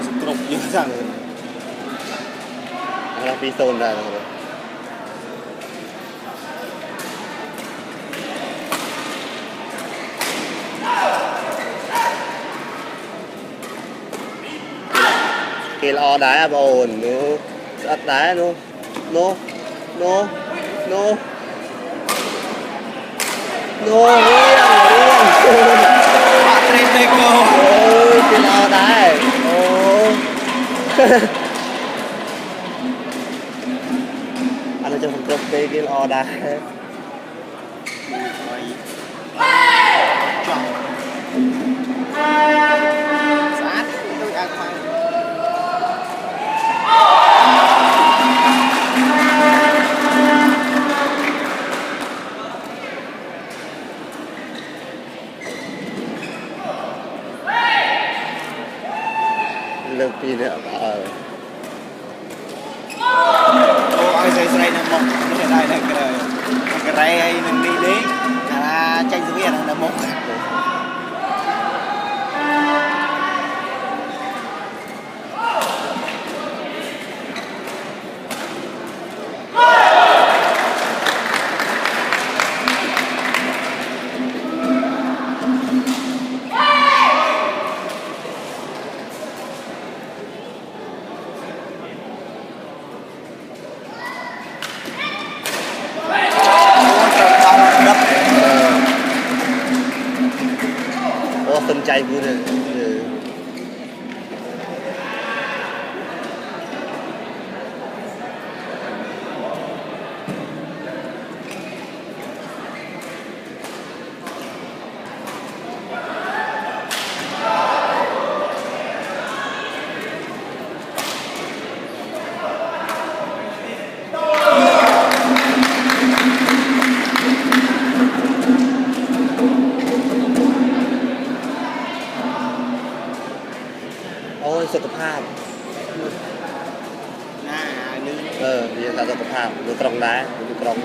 ສະກຣອບຢູ່ຊັ້ນ ເຮົາປີໂຊນໄດ້ແລ້ວ. ເກມອອກໄດ້ ບໍ່ໂອນ ໜູ ອັດໄດ້ ໜູ ໂນ ໂນ ໂນ ໂນ ລ້ຽງ ລ້ຽງ ໂອ້ຍ ເກມອອກໄດ້ ໂອ້ ອັນນັ້ນຈະສະກຣອບເກມອອກໄດ້. ເລີກປີນີ້ ເອີ ໂອ້ ເອົາໃສ່ໃສ່ນ້ຳໝົກ ໄດ້ໄດ້ກະໄດ້ ກະໄດ້ໃຫ້ໜຶ່ງນີ້ເດ້ ກະເຈັງສະເວຍນນ້ຳໝົກ. ໂອ້ ສົນໃຈກູເດີ. ໂອ້ຍ ສຸຂະພາບ ໜ້າ ເອີ ມີສາສຸຂະພາບ ມີກຣອງໄດ້ ມີກຣອງ.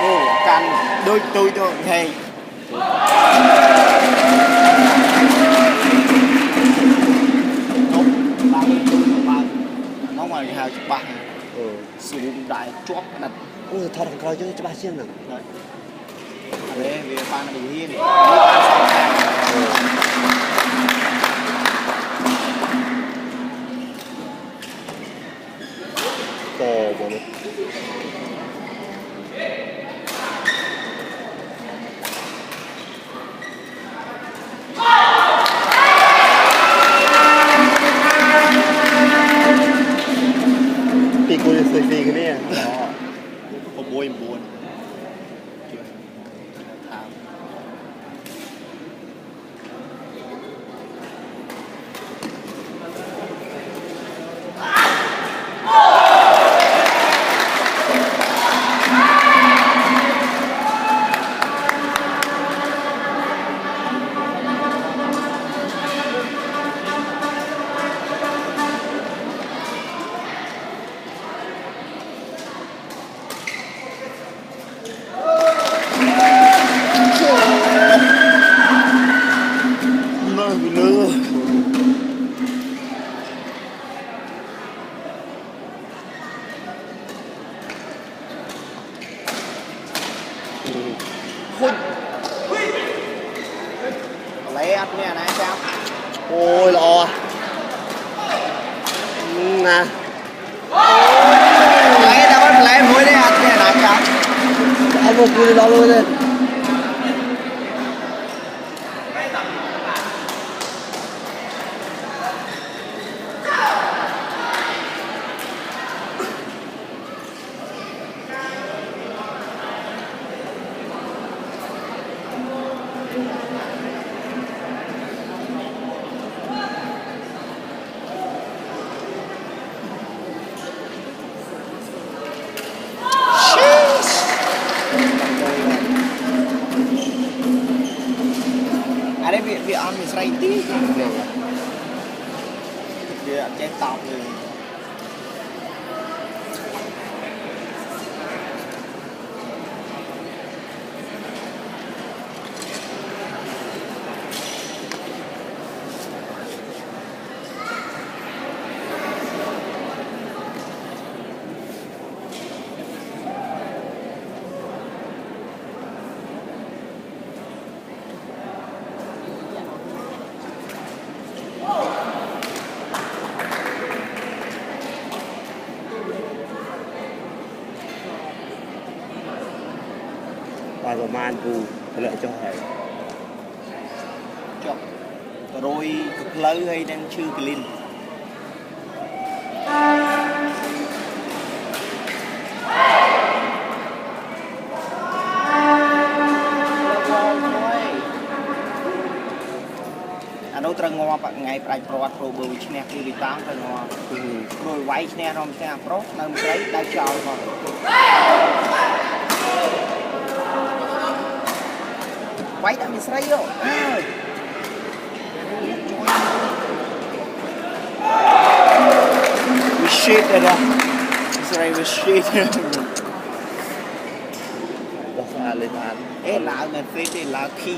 ໂອ້ ການໂດຍ ໂດຍ ໂດຍ ເຮີຍ ຕົກ ບາງ ບາງ ນ້ອງວ່າຫາຈະບາງ ເອີ ສູງໄດ້ຈວບຂະໜາດ ເອີ ຖອດຂອງເຂົາເຈົ້າຈະບາງສຽງນັ້ນ ເອີ ເວປານະບີ ເອີ. ກໍບໍ່ເນາະ ປີກູນເຄີຍຟີຄືນີ້ ບໍ່ໂບຍ ບໍ່. ໂອ້ຍ ລະອອ ອືມ ນະ. ໄປ ແຕ່ວ່າໄປ ໂອ້ຍ ໄດ້ອັດແນ່ນອນກະ Follow that. ອາ ເວຍ ເວຍ ອາ ມີສະໄລຕີ ເວຍ ເວຍ ເຈັບຕາເລີຍ. ປະມານປູ ເລີຍຈອຍ ຈອກ ໂດຍກະເລີຍໃຫ້ແດງຊື່ກະລິນ. ອາ ໂດຍ ເຕີງງໍ ປະໄງ ປາຍປຣະຫວັດ ໂປຣເບີ ວິຊແນກ ອີລິຕາງ ເຕີງງໍ ໂດຍໄວ ຊະນະ ຮອມ ຊະນະ ໂປຣ ນຳໄຊ ໄດ້ຈາວ ໄວ ຕາມ ອິດສະຣາເອວ ເອີ We shit ເນາະ ອິດສະຣາເອວ We shit ເອ ລາວແມ່ນເຟດ ເອ ລາວຄີ.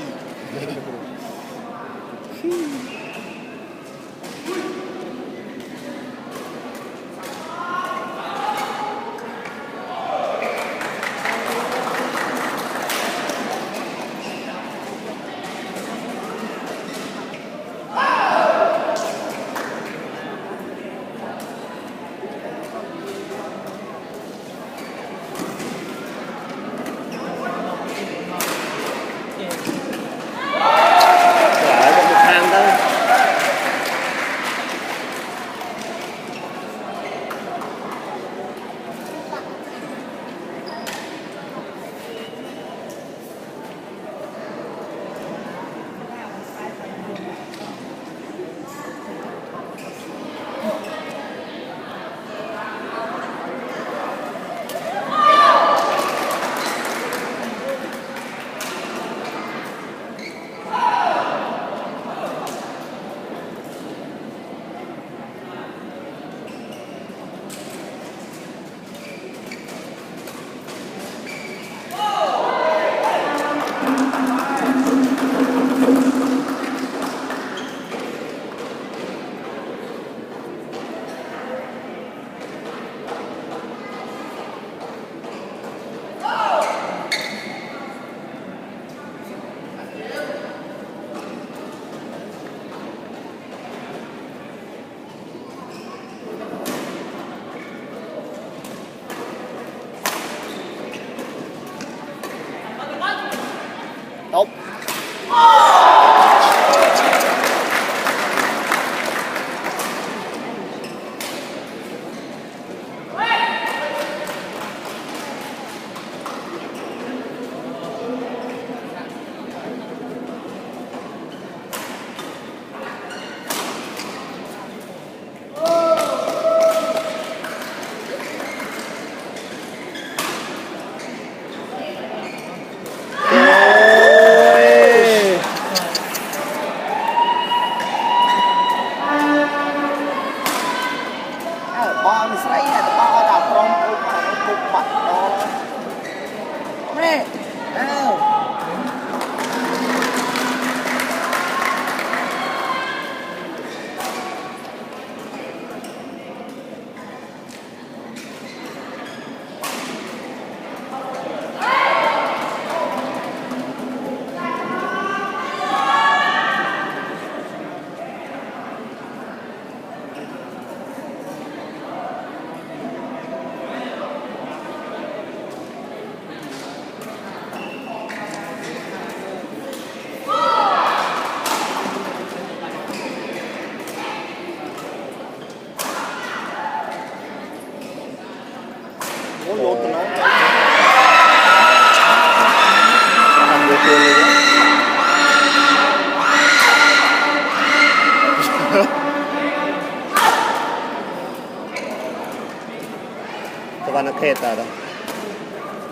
ວານເຂດຕາດ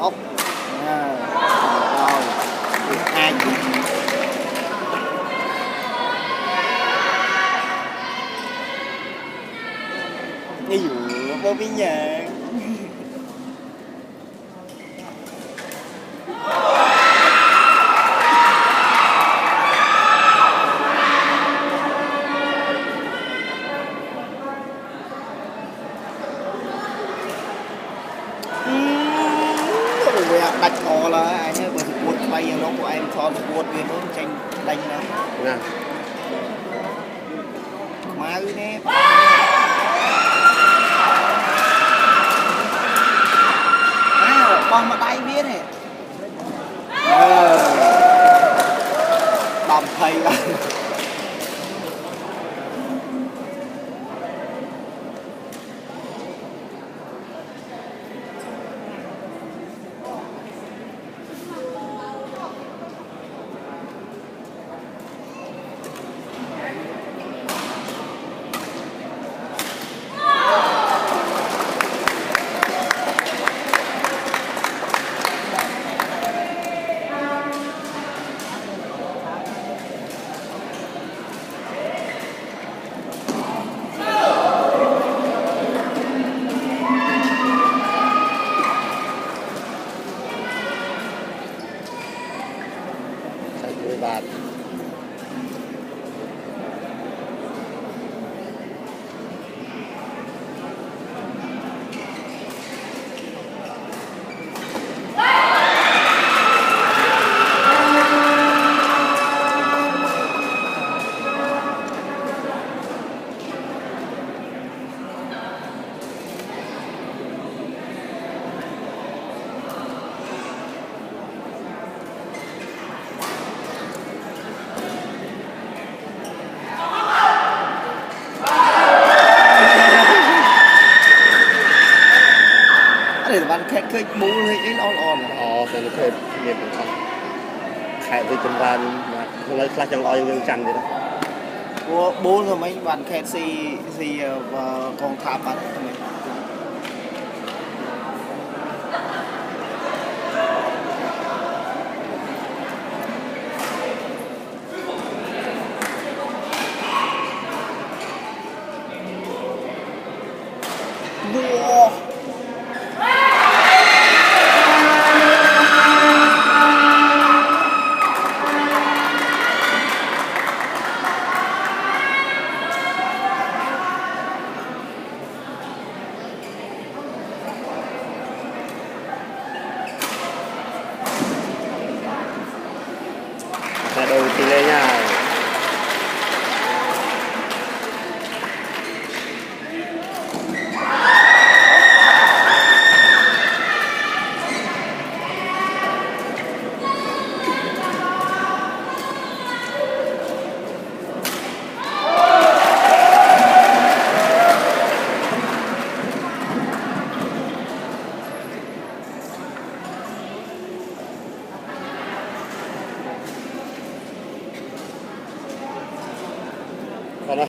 ອກ ເອົາ ເອົາ ນີ້ຢູ່ ບໍ່ມີຫຍັງ. ອືມ ໂອ້ຍ ດັດຄໍລະ ອັນນີ້ເບິ່ງສະກວດໄປຫຍັງເນາະ ພວກອ້າຍມັນສອນສະກວດເວີຍ ເບິ່ງຈັງໄດ້ນະ ນະ ມາຢູ່ນີ້ ອ້າວ ປ້ອງມາໄດ້ເວີຍນີ້ ເອີ ຕຳໄພລະ. ໃສ່ໂດຍບາດ ອາ ເດ ວານແຄດເຄີຍບູເລີຍ ເອີ ອ່ອນໆ ອໍ ເຄີຍ ເຄີຍມີ ຂາຍໄປຈົນວານ ມາ ເລີຍຄລາດຈັ່ງອອຍວຽງຈັນເດ ໂອ້ ບູສະໄໝວານແຄດ ສີ່ ສີ່ ເອີ ກອງທັບ ບາດສະໄໝ Shadow ທີ່ເລຍາ